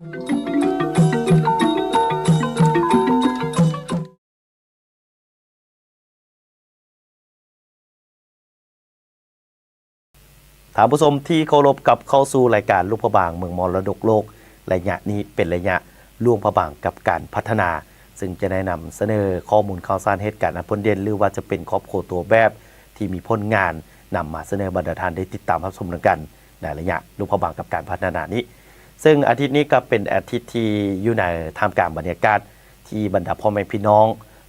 ທ່ານຜູ້ຊົມທີ່ເຄົາລົບ, ກັບເຂົ້າສູ່ລາຍການຫຼວງພະບາງເມືອງມໍລະດົກໂລກ, ໄລຍະນີ້ເປັນໄລຍະຫຼວງພະບາງກັບການພັດທະນາ, ເຊິ່ງຈະໄດ້ນຳສະເໜີຂໍ້ມູນຂ່າວສານເຫດການອັນພົ້ນເດັ່ນ ຫຼືວ່າຈະເປັນຄອບຄົວຕົວແບບທີ່ມີຜົນງານນຳມາສະເໜີບັນດາທ່ານໄດ້ຕິດຕາມຮັບຊົມນຳກັນ ໃນໄລຍະຫຼວງພະບາງກັບການພັດທະນານີ້. ເຊິ່ງອາທິດນີ້ກໍເປັນອາທິດທີ່ຢູ່ໃນທ່າມກາງບັນຍາກາດ ທີ່ບັນດາພໍ່ແມ່ພີ່ນ້ອງ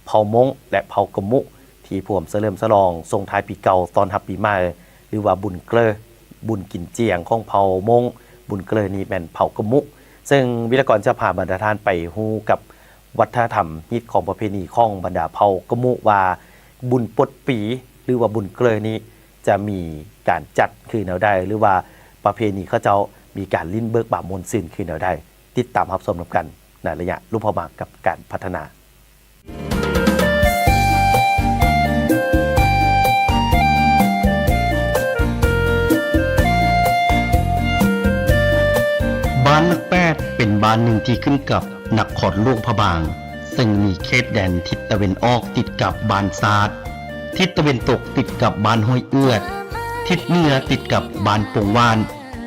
ເຜົ່າມົ້ງ ແລະ ເຜົ່າກະມຸ ທີ່ພວມສະເຫຼີມສະຫຼອງສົ່ງທ້າຍປີເກົ່າຕ້ອນຮັບປີໃໝ່ ຫຼືວ່າບຸນເກີ ບຸນກິນຈຽງຂອງເຜົ່າມົ້ງ, ບຸນເກີນີ້ແມ່ນເຜົ່າກະມຸ. ເຊິ່ງວິທະຍາກອນຈະພາບັນດາທ່ານໄປຮູ້ກັບວັດທະນະທຳ, ຮີດຄອງປະເພນີຂອງບັນດາເຜົ່າກະມຸວ່າ ບຸນປົດປີ ຫຼືວ່າບຸນເກີນີ້ ຈະມີການຈັດຄືແນວໃດ ຫຼືວ່າປະເພນີເຂົາເຈົ້າມີການຫຼິ້ນເບີກບານມ່ວນຊື່ນຄືແນວໃດ? ຕິດຕາມຮັບຊົມນຳກັນໃນໄລຍະຫຼວງພະບາງກັບການພັດທະນາ. ບ້ານຫຼັກແປດ ເປັນບ້ານໜຶ່ງທີ່ຂຶ້ນກັບນະຄອນຫຼວງພະບາງ, ເຊິ່ງມີເຂດແດນທິດຕາເວັນອອກຕິດກັບບ້ານຊາດ, ທິດຕາເວັນຕົກຕິດກັບບ້ານຫ້ວຍເອືອດ, ທິດເໜືອຕິດກັບບ້ານປົງຫວານ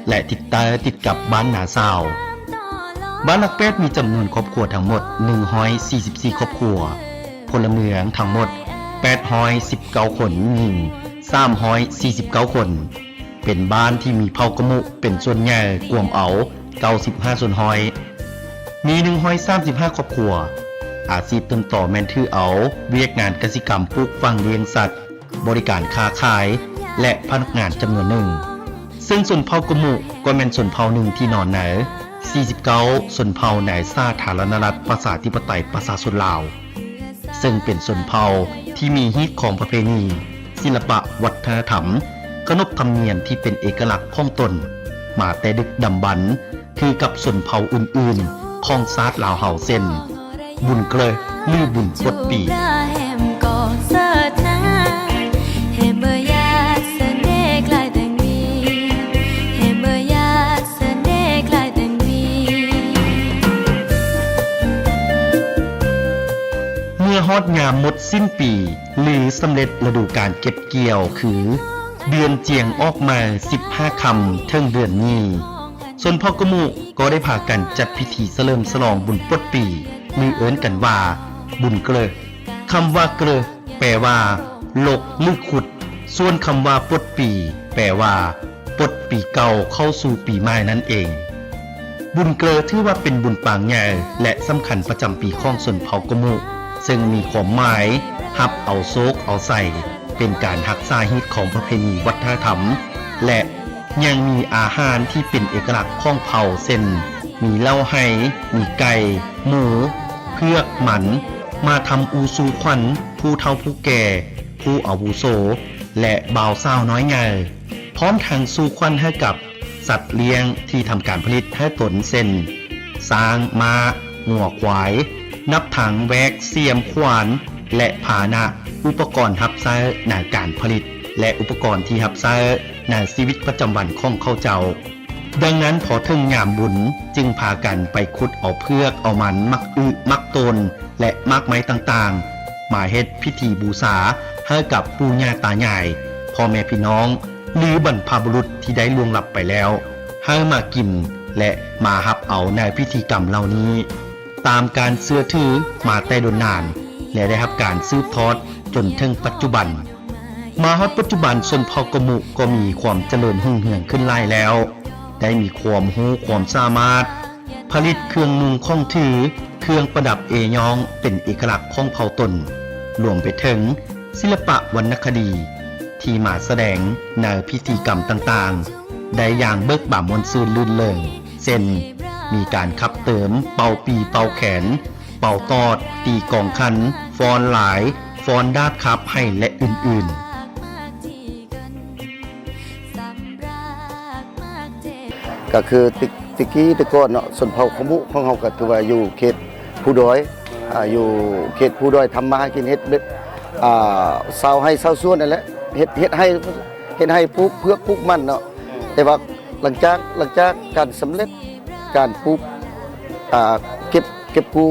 ແລະ ທິດໃຕ້ຕິດກັບບ້ານນາຊາວ. ບ້ານຫຼັກແປດມີຈຳນວນຄອບຄົວທັງໝົດໜຶ່ງຮ້ອຍສີ່ສິບສີ່ຄອບຄົວ, ພົນລະເມືອງທັງໝົດແປດຮ້ອຍສິບເກົ້າຄົນ, ຍິງສາມຮ້ອຍສີ່ສິບເກົ້າຄົນ. ເປັນບ້ານທີ່ມີເຜົ່າກະມຸເປັນສ່ວນໃຫຍ່, ກວມເອົາເກົ້າສິບຫ້າສ່ວນຮ້ອຍ, ມີໜຶ່ງຮ້ອຍສາມສິບຫ້າຄອບຄົວ. ອາຊີບຕົ້ນຕໍແມ່ນຖືເອົາວຽກງານກະສິກຳ, ປູກຝັງ, ລ້ຽງສັດ, ບໍລິການຄ້າຂາຍ ແລະ ພະນັກງານຈຳນວນໜຶ່ງ. ເຊິ່ງຊົນເຜົ່າກະມຸກໍແມ່ນຊົນເຜົ່າໜຶ່ງທີ່ນອນໃນສີ່ສິບເກົ້າຊົນເຜົ່າໃນສາທາລະນະລັດປະຊາທິປະໄຕປະຊາຊົນລາວ. ເຊິ່ງເປັນຊົນເຜົ່າທີ່ມີຮີດຄອງປະເພນີ, ສິລະປະວັດທະນະທຳ, ຂະໜົບທຳນຽມທີ່ເປັນເອກະລັກຂອງຕົນມາແຕ່ດຶກດຳບັນ ຄືກັບຊົນເຜົ່າອື່ນໆຂອງຊາດລາວເຮົາ ເຊັ່ນ ບຸນເກີ ຫຼື ບຸນປົດປີ. ເມື່ອຮອດຍາມໝົດສິ້ນປີ ຫຼື ສຳເລັດລະດູການເກັບກ່ຽວ ຄືເດືອນຈຽງອອກໃໝ່ ສິບຫ້າຄ່ຳເຖິງເດືອນຍີ່, ຊົນເຜົ່າກະມຸກໍໄດ້ພາກັນຈັດພິທີສະເຫຼີມສະຫຼອງບຸນປົດປີ ຫຼື ເອີ້ນກັນວ່າບຸນເກີ. ຄຳວ່າເກີ ແປວ່າລົກ ຫຼື ຂຸດ, ສ່ວນຄຳວ່າປົດປີ ແປວ່າປົດປີເກົ່າເຂົ້າສູ່ປີໃໝ່ນັ້ນເອງ. ບຸນເກີຖືວ່າເປັນບຸນປາງໃຫຍ່ ແລະ ສຳຄັນປະຈຳປີຂອງຊົນເຜົ່າກະມຸ, ເຊິ່ງມີຄວາມໝາຍຮັບເອົາໂຊກເອົາໄຊ, ເປັນການຮັກສາຮີດຄອງປະເພນີວັດທະນະທຳ ແລະ ຍັງມີອາຫານທີ່ເປັນເອກະລັກຂອງເຜົ່າ ເຊັ່ນ ມີເຫຼົ້າໄຮ່, ມີໄກ່, ໝູ, ເຜືອກ, ມັນ, ມາທຳອູສູ່ຂວັນຜູ້ເຖົ້າຜູ້ແກ່, ຜູ້ອາວຸໂສ ແລະ ບ່າວສາວນ້ອຍໃຫຍ່, ພ້ອມທັງສູ່ຂວັນໃຫ້ກັບ ສັດລ້ຽງທີ່ທຳການຜະລິດໃຫ້ຕົນ ເຊັ່ນ ຊ້າງ, ມ້າ, ງົວ, ຄວາຍ, ນັບທັງແວກ, ສຽມ, ຂວານ ແລະ ພາຫະນະ, ອຸປະກອນຮັບໃຊ້ໃນການຜະລິດ ແລະ ອຸປະກອນທີ່ຮັບໃຊ້ໃນຊີວິດປະຈຳວັນຂອງເຂົາເຈົ້າ. ດັ່ງນັ້ນ ພໍເຖິງຍາມບຸນຈຶ່ງພາກັນໄປຂຸດເອົາເຜືອກ, ເອົາມັນ, ໝາກອຶ, ໝາກໂຕນ ແລະ ໝາກໄມ້ຕ່າງໆ ມາເຮັດພິທີບູຊາໃຫ້ກັບປູ່ຍ່າຕາຍາຍ, ພໍ່ແມ່ພີ່ນ້ອງ ຫຼື ບັນພະບຸລຸດທີ່ໄດ້ລ່ວງລັບໄປແລ້ວ ໃຫ້ມາກິນ ແລະ ມາຮັບເອົາໃນພິທີກຳເຫຼົ່ານີ້ ຕາມການເຊື່ອຖືມາແຕ່ດົນນານ ແລະ ໄດ້ຮັບການສືບທອດຈົນເຖິງປັດຈຸບັນ. ມາຮອດປັດຈຸບັນ ຊົນເຜົ່າກະມຸກໍມີຄວາມຈະເລີນຮຸ່ງເຮືອງຂຶ້ນຫຼາຍແລ້ວ, ໄດ້ມີຄວາມຮູ້ຄວາມສາມາດ ຜະລິດເຄື່ອງນຸ່ງຂອງຖື, ເຄື່ອງປະດັບເອຍ້ອງເປັນເອກະລັກຂອງເຜົ່າຕົນ, ລວມໄປເຖິງສິລະປະວັນນະຄະດີທີ່ມາສະແດງໃນພິທີກຳຕ່າງໆ ໄດ້ຢ່າງເບີກບານມ່ວນຊື່ນລື່ນເລີງ, ເຊັ່ນ ມີການຂັບເຕີມ, ເປົ່າປີເປົ່າແຄນ, ເປົ່າຕອດ, ຕີກອງຂັນ, ຟ້ອນລາຍ, ຟ້ອນດາດຄາບໄຫ ແລະ ອື່ນໆ. ກໍຄືຕິ ຕິກີແຕ່ກ່ອນເນາະ ຊົນເຜົ່າຂະມຸຂອງເຮົາກໍຖືວ່າຢູ່ເຂດພູດອຍ ອ່າ ຢູ່ເຂດພູດອຍ ທຳມາຫາກິນ ເຮັດແບບ ອ່າ ຊາວໄຮ່ຊາວສວນນັ້ນແຫຼະ ເຮັດ ເຮັດໄຮ່ ເຮັດໄຮ່ປູກເຜືອກ ປູກມັນເນາະ. ແຕ່ວ່າຫຼັງຈາກ ຫຼັງຈາກການສຳເລັດ ການປູກ ອ່າ ເກັບ ເກັບກູ້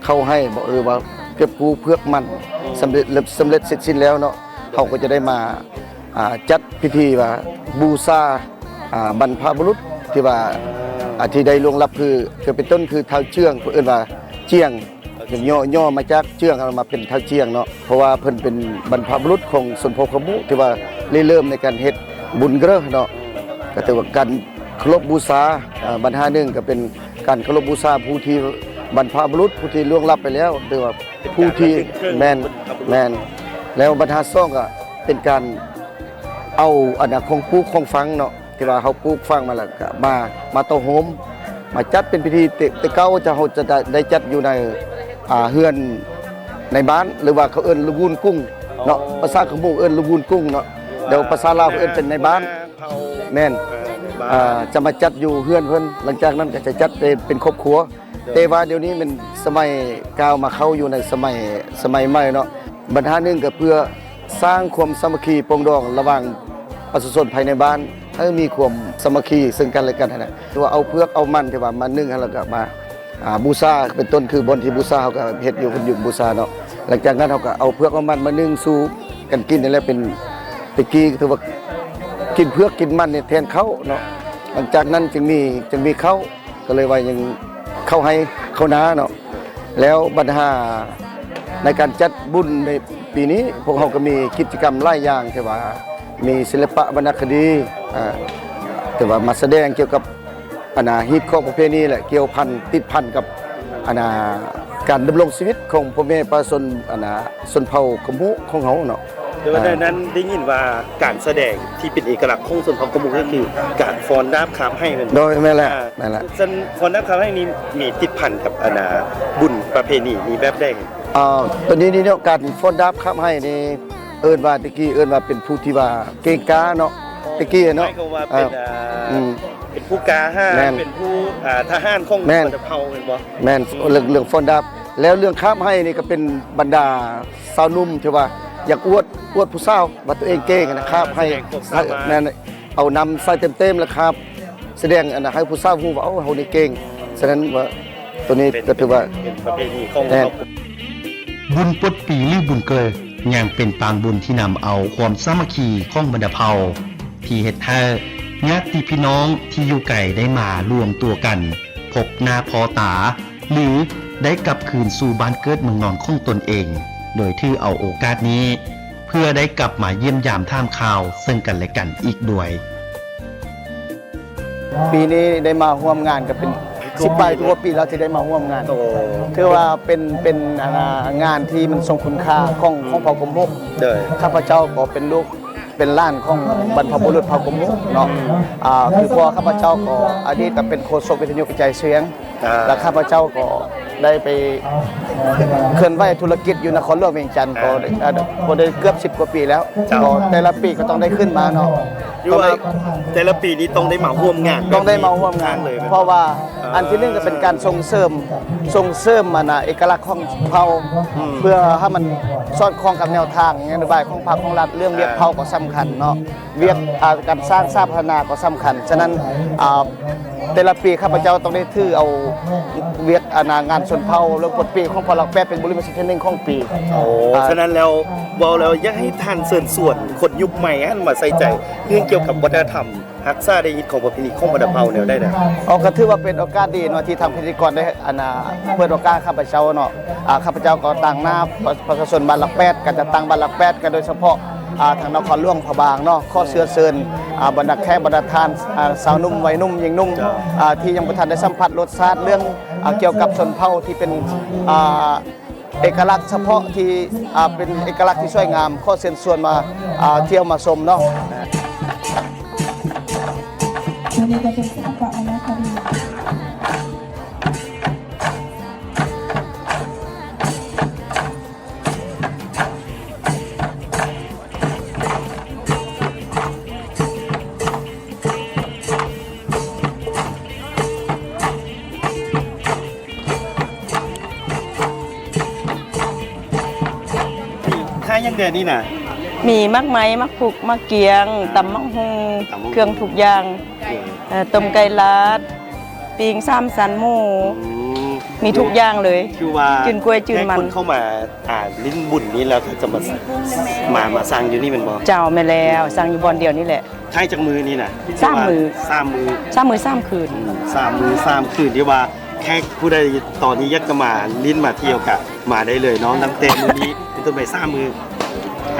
ເຂົ້າໄຮ່ບໍ ຫຼືວ່າເກັບກູ້ເຜືອກມັນ ອືມ ສຳເລັດ ສຳເລັດເສັດສິ້ນແລ້ວເນາະ ເຮົາກໍຈະໄດ້ມາ ອ່າ ຈັດພິທີວ່າບູຊາ ອ່າ ບັນພະບຸລຸດທີ່ວ່າ ອ່າ ທີ່ໄດ້ລ່ວງລັບ ຄື ຄືເປັນຕົ້ນຄືທ້າວເຈືອງ ເພິ່ນເອີ້ນວ່າຈຽງ ເປັນຫຍໍ້ ຫຍໍ້ມາຈາກເຈືອງ ເອົາມາເປັນທ້າວຈຽງເນາະ ເພາະວ່າເພິ່ນເປັນບັນພະບຸລຸດຂອງຊົນເຜົ່າຂະມຸ ທີ່ວ່າລິເລີ່ມໃນການເຮັດບຸນເກີເນາະ ກໍຖືວ່າການເຄົາລົບບູຊາ ເອີ ບັນຫາໜຶ່ງກໍເປັນການເຄົາລົບບູຊາຜູ້ທີ່ບັນພະບຸລຸດ ຜູ້ທີ່ລ່ວງລັບໄປແລ້ວ ຫຼືວ່າຜູ້ທີ່ ເປັນການລະລຶກເຖິງ ແມ່ນ ບຸນພະບຸລຸດ ແມ່ນ ແລ້ວບັນຫາສອງກໍເປັນການເອົາອັນນະ ຂອງປູກຂອງຝັງເນາະ ທີ່ວ່າເຮົາປູກຝັງມາແລ້ວກໍມາ ມາຕໍ່ໂຮມ ມາຈັດເປັນພິທີ ແຕ່ ແຕ່ເກົ່າເຈົ້າເຮົາຈະໄດ້ ໄດ້ຈັດຢູ່ໃນ ອ່າ ເຮືອນໃນບ້ານ ຫຼືວ່າເຂົາເອີ້ນລະຫວຸນກຸງເນາະ ອໍ ພາສາຂະມຸເອີ້ນລະຫວຸນກຸງເນາະ ແລ້ວພາສາລາວເອີ້ນເປັນໃນບ້ານ ແມ່ນ ເອີ ໃນບ້ານ ອ່າ ຈະມາຈັດຢູ່ເຮືອນເພິ່ນ ຫຼັງຈາກນັ້ນກໍຈະຈັດເປັນ ເປັນຄອບຄົວ ໂດຍ ແຕ່ວ່າດຽວນີ້ແມ່ນສະໄໝກ້າວມາເຂົ້າຢູ່ໃນສະໄໝ ສະໄໝໃໝ່ເນາະ ບັນຫາໜຶ່ງກໍເພື່ອ ສ້າງຄວາມສາມັກຄີປອງດອງລະຫວ່າງປະຊາຊົນພາຍໃນບ້ານ ໃຫ້ມີຄວາມສາມັກຄີເຊິ່ງກັນແລະກັນຫັ້ນນະ ຄືວ່າເອົາເຜືອກເອົາມັນທີ່ວ່າມາໜຶ້ງຫັ້ນ ແລ້ວກໍມາ ອ່າ ບູຊາ ເປັນຕົ້ນຄືບ່ອນທີ່ບູຊາ ເຮົາກໍເຮັດຢູ່ ເພິ່ນຢູ່ບູຊາເນາະ ຫຼັງຈາກນັ້ນເຮົາກໍເອົາເຜືອກເອົາມັນມາໜຶ້ງສູ່ກັນກິນນີ້ແຫຼະ ເປັນ ແຕ່ກີ້ຖືວ່າກິນເຜືອກກິນມັນນີ້ແທນເຂົ້າເນາະ ຫຼັງຈາກນັ້ນຈຶ່ງມີ ຈຶ່ງມີເຂົ້າ ກໍເລີຍວ່າຍັງເຂົ້າໄຮ່ເຂົ້ານາເນາະ ແລ້ວບັນຫາໃນການຈັດບຸນໃນປີນີ້ ພວກເຮົາກໍມີກິດຈະກຳຫຼາຍຢ່າງ ທີ່ວ່າມີສິລະປະວັນນະຄະດີ ອ່າ ທີ່ວ່າມາສະແດງກ່ຽວກັບ ອັນນາ ຮີດຄອງປະເພນີ ແລະ ກ່ຽວພັນ ຕິດພັນກັບ ອັນນາ ການດຳລົງຊີວິດຂອງພໍ່ແມ່ປະຊາຊົນ ອັນນາ ຊົນເຜົ່າຂະມຸຂອງເຮົາເນາະ ແຕ່ວ່າ ອ່າ ໃນນັ້ນໄດ້ຍິນວ່າການສະແດງທີ່ເປັນເອກະລັກຂອງຊົນເຜົ່າຂະມຸ ກໍຄືການຟ້ອນດາບຄາບໄຮ່ແມ່ນບໍ່? ໂດຍ ແມ່ນແຫຼະ ອ່າ ແມ່ນແຫຼະ ຊັ້ນຟ້ອນດາບຄາບໄຮ່ນີ້ມີຕິດພັນກັບ ອັນນາ ບຸນປະເພນີນີ້ແບບໃດ? ອ່າ ໂຕນີ້ນີ້ເນາະ ການຟ້ອນດາບຄາບໄຮ່ນີ້ ເອີ້ນວ່າ ແຕ່ກີ້ເອີ້ນວ່າເປັນຜູ້ທີ່ວ່າເກັ່ງກ້າເນາະ ອໍ ແຕ່ກີ້ເນາະ ໝາຍຄວາມວ່າເປັນ ອ່າ ອ່າ ອືມ ເປັນຜູ້ກ້າຫານ ແມ່ນ ເປັນຜູ້ ອ່າ ທະຫານຂອງ ແມ່ນ ບັນດາເຜົ່າແມ່ນບໍ່? ແມ່ນ ອືມ ເລື່ອງ ເລື່ອງຟ້ອນດາບ ແລ້ວເລື່ອງຄາບໄຮ່ນີ້ກໍເປັນບັນດາຊາວໜຸ່ມທີ່ວ່າຢາກອວດ ອວດຜູ້ສາວວ່າຕົວເອງເກັ່ງນະ ຄາບໄຮ່ ສະແດງຄວາມສາມາດ ແມ່ນ ເອົານ້ຳໃສ່ເຕັມໆ ແລ້ວຄາບ ສະແດງອັນນະ ໃຫ້ຜູ້ສາວຮູ້ວ່າ ໂອ້ ເຮົານີ້ເກັ່ງ ສະນັ້ນວ່າ ໂຕນີ້ກໍຖືວ່າ ເປັນ ເປັນປະເພນີຂອງ ແມ່ນ ເຮົາ. ບຸນປົດປີ ຫຼື ບຸນເກີ ຍັງເປັນປາງບຸນທີ່ນຳເອົາຄວາມສາມັກຄີຂອງບັນດາເຜົ່າ ທີ່ເຮັດໃຫ້ຍາດຕິພີ່ນ້ອງທີ່ຢູ່ໄກໄດ້ມາລວມຕົວກັນ ພົບໜ້າພໍ້ຕາ ຫຼື ໄດ້ກັບຄືນສູ່ບ້ານເກີດເມືອງນອນຂອງຕົນເອງ ໂດຍຖືເອົາໂອກາດນີ້ ເພື່ອໄດ້ກັບມາຢ້ຽມຢາມຖາມຂ່າວເຊິ່ງກັນແລະກັນອີກດ້ວຍ. ປີນີ້ໄດ້ມາຮ່ວມງານກໍເປັນສິບປາຍກວ່າປີແລ້ວທີ່ໄດ້ມາຮ່ວມງານ. ໂອ້ ຖືວ່າເປັນ ເປັນ ອັນນາ ງານທີ່ມັນຊົງຄຸນຄ່າຂອງ ຂອງເຜົ່າກົມຫົກ. ໂດຍ ຂ້າພະເຈົ້າກໍເປັນລູກເປັນຫຼານຂອງບັນພະບຸລຸດເຜົ່າກົມຫົກເນາະ. ອ່າ ຄືພໍ່ຂ້າພະເຈົ້າກໍອະດີດກໍເປັນໂຄສົກວິທະຍຸກະຈາຍສຽງ. ອ່າ ແລ້ວຂ້າພະເຈົ້າກໍໄດ້ໄປເຄື່ອນໄຫວທຸລະກິດຢູ່ນະຄອນຫຼວງວຽງຈັນ ອ່າ ກໍໄດ້ ອ່າ ກໍໄດ້ເກືອບສິບກວ່າປີແລ້ວ. ເຈົ້າ ກໍແຕ່ລະປີກໍຕ້ອງໄດ້ຂຶ້ນມາເນາະ. ຢູ່ວ່າ ຕ້ອງໄດ້ ແຕ່ລະປີນີ້ຕ້ອງໄດ້ມາຮ່ວມງານ ຕ້ອງໄດ້ມາຮ່ວມງານ ແບບນີ້ທຸກຄັ້ງເລີຍ ເພາະວ່າ ອ່າ ອັນທີໜຶ່ງກໍເປັນການສົ່ງເສີມ ສົ່ງເສີມ ອັນນະ ເອກະລັກຂອງເຜົ່າ ອືມ ເພື່ອໃຫ້ມັນສອດຄ່ອງກັບແນວທາງນະໂຍບາຍຂອງພັກຂອງລັດ ເລື່ອງວຽກ ອ່າ ເຜົ່າກໍສຳຄັນເນາະ. ວຽກ ອ່າ ການສ້າງສາພັດທະນາກໍສຳຄັນ. ສະນັ້ນ ອ່າ ແຕ່ລະປີຂ້າພະເຈົ້າຕ້ອງໄດ້ຖືເອົາວຽກ ອັນນາ ງານຊົນເຜົ່າ ແລະ ປົດປີຂອງເຜົ່າຫຼັກແປດເປັນບຸລິມະສິດທີໜຶ່ງຂອງປີ. ໂອ້ ອ່າ ສະນັ້ນແລ້ວ ເວົ້າແລ້ວຢາກໃຫ້ທ່ານເຊີນຊວນຄົນຍຸກໃໝ່ຫັ້ນມາໃສ່ໃຈເລື່ອງກ່ຽວກັບວັດທະນະທຳ ຮັກສາໄດ້ຮີດຄອງປະເພນີຂອງບັນດາເຜົ່າແນວໃດນະ? ອໍ ກໍຖືວ່າເປັນໂອກາດດີເນາະ ທີ່ທາງພິທີກອນໄດ້ ອັນນາ ເປີດໂອກາດຂ້າພະເຈົ້າເນາະ. ອ່າ ຂ້າພະເຈົ້າກໍຕາງໜ້າປະ ປະຊາຊົນບ້ານຫຼັກແປດ ການຈັດຕັ້ງບ້ານຫຼັກແປດ ກໍໂດຍສະເພາະ ອ່າ ທາງນະຄອນຫຼວງພະບາງເນາະ ຂໍເຊື້ອເຊີນ ອ່າ ບັນດາແຂກບັນດາທ່ານ ອ່າ ຊາວໜຸ່ມ ໄວໜຸ່ມ ຍິງໜຸ່ມ ເຈົ້າ ອ່າ ທີ່ຍັງບໍ່ທັນໄດ້ສຳຜັດລົດຊາດເລື່ອງ ອ່າ ກ່ຽວກັບຊົນເຜົ່າທີ່ເປັນ ອ່າ ເອກະລັກສະເພາະທີ່ ອ່າ ເປັນເອກະລັກທີ່ສວຍງາມ ຂໍເຊີນຊວນມາ ອ່າ ທ່ຽວມາຊົມເນາະ. ໂຕນີ້ກໍເປັນສິລະປະວັນນະຄະດີ. ຂາຍຫຍັງແດ່ນີ້ນະ? ມີໝາກໄມ້ ໝາກພຸກ ໝາກກ້ຽງ ອ່າ ຕຳໝາກຫຸ່ງ ຕຳໝາກຫຸ່ງ ເຄື່ອງທຸກຢ່າງ ເອີ ຕົ້ມໄກ່ລາດ ປີ້ງສາມຊັ້ນໝູ ອືມ ມີທຸກຢ່າງເລີຍ ຄືວ່າ ຈືນກ້ວຍຈືນມັນ ແຂກຄົນເຂົ້າມາ ອ່າ ຫຼິ້ນບຸນນີ້ແລ້ວ ກໍຈະມາ ມາ ມາສັ່ງຢູ່ນີ້ແມ່ນບໍ່? ເຈົ້າ ແມ່ນແລ້ວ ສັ່ງຢູ່ບ່ອນດຽວນີ້ແຫຼະ. ຂາຍຈັກມື້ນີ້ນະ? ສາມມື້ ສາມມື້ ສາມມື້ສາມຄືນ ອືມ ສາມມື້ສາມຄືນ ທີ່ວ່າແຂກຜູ້ໃດຕອນນີ້ຢາກຈະມາຫຼິ້ນມາທ່ຽວກະມາໄດ້ເລີຍເນາະ ນັບແຕ່ມື້ນີ້ເປັນຕົ້ນໄປສາມມື້.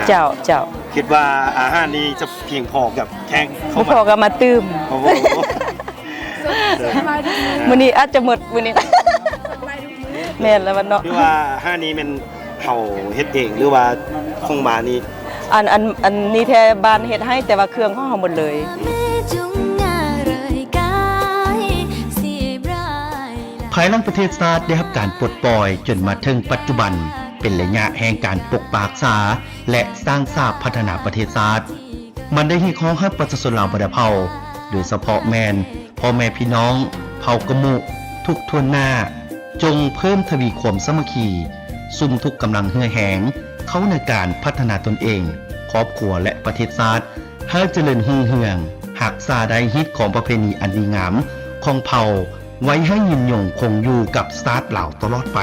ເຈົ້າ ເຈົ້າ ຄິດວ່າອາຫານນີ້ຈະພຽງພໍກັບແຂກເຂົ້າມາ ບໍ່ພໍກໍມາຕື່ມ. ໂອ້ໂຫ ມື້ນີ້ອາດຈະໝົດ ມື້ນີ້ ແມ່ນແລ້ວເນາະ ຄືວ່າຮ້ານນີ້ແມ່ນເຮົາເຮັດເອງ ຫຼືວ່າຂອງບ້ານນີ້? ອັນ ອັນ ອັນນີ້ແທ້ ບ້ານເຮັດໃຫ້ ແຕ່ວ່າເຄື່ອງຂອງເຮົາໝົດເລີຍ. ພາຍຫຼັງປະເທດຊາດໄດ້ຮັບການປົດປ່ອຍຈົນມາເຖິງປັດຈຸບັນ ເປັນໄລຍະແຫ່ງການປົກປັກຮັກສາ ແລະ ສ້າງສາພັດທະນາປະເທດຊາດ. ມັນໄດ້ຮຽກຮ້ອງໃຫ້ປະຊາຊົນລາວບັນດາເຜົ່າ ໂດຍສະເພາະແມ່ນພໍ່ແມ່ພີ່ນ້ອງເຜົ່າກະມຸ ທຸກຖ້ວນໜ້າ ຈົ່ງເພີ່ມທະວີຄວາມສາມັກຄີ ສຸມທຸກກຳລັງເຫື່ອແຮງເຂົ້າໃນການພັດທະນາຕົນເອງ, ຄອບຄົວ ແລະ ປະເທດຊາດ ໃຫ້ຈະເລີນຮຸ່ງເຮືອງ, ຮັກສາໄດ້ຮີດຄອງປະເພນີອັນດີງາມຂອງເຜົ່າ ໄວ້ໃຫ້ຍືນຍົງຄົງຢູ່ກັບຊາດລາວຕະຫຼອດໄປ.